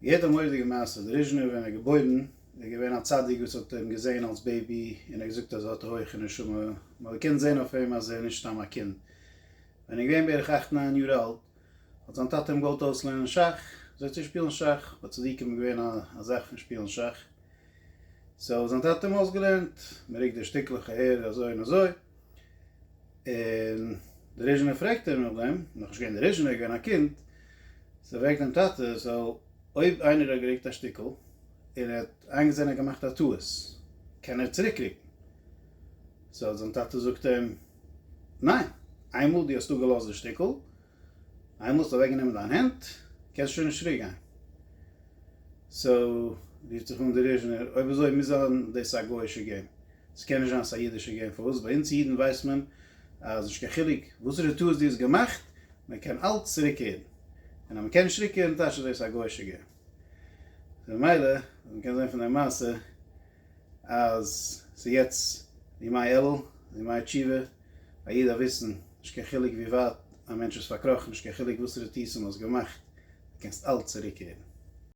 געהערט א מורא'דיגע מעשה, דער ריזשינער ווען ער איז געבוירן איז געווען א צדיק וואס האט אים געזען אלס baby און ער האט געזאגט אז ער האט א הויכע נשמה, מען האט געקענט זען אויף אים אז ער איז נישט סתם א קינד. ווען ער איז געווען בערך אכט ניין יאר אלט האט זיין טאטע אים געוואלט אויסלערנען שאך, אזוי צו שפילן שאך, ביי צדיקים איז געווען א זאך פון שפילן שאך, so זיין טאטע האט אים אויסגעלערנט, מען רוקט די שטיקלעך אהער אזוי און אזוי, און דער ריזשינער פרעגט אים נאכדעם, נאכנישט געווען דער ריזשינער, געווען א קינד, so פרעגט אים טאטע, so אויב איינער האט גערוקט א שטיקל, און ער האט איינגעזען ער האט געמאכט א טעות, קען ער צוריקרוקן? so זיין טאטע זאגט אים, ניין, איינמאל דו האסט אפגעלאזט די שטיקל, איינמאל האסטו אוועקגענומען דיין הענט, קענסטו שוין נישט צוריקגיין. so רופט זיך אן דער ריזשינער, אויב אזוי מוז זיין דאס א גוי'אישע game, ס'קען נישט זיין ס'איז א אידישע game, פארוואס? ביי אונז אידן ווייסט מען אז נישט קיין חילוק וואסערע טעות דו האסט געמאכט, מען קען אלץ צוריקקערן, און אז מען קען נישט צוריקקערן טייטש אז דאס איז א גוי'אישע game. ממילא, אז מען קען זען פון דער מעשה אז ס'איז יעצט ימי אלול, ימי תשובה, א איד דארף וויסן, נישט קיין חילוק ווי ווייט א מענטש איז פארקראכן, נישט קיין חילוק וואסערע טעותים האסט געמאכט, דו קענסט אלץ צוריקקערן.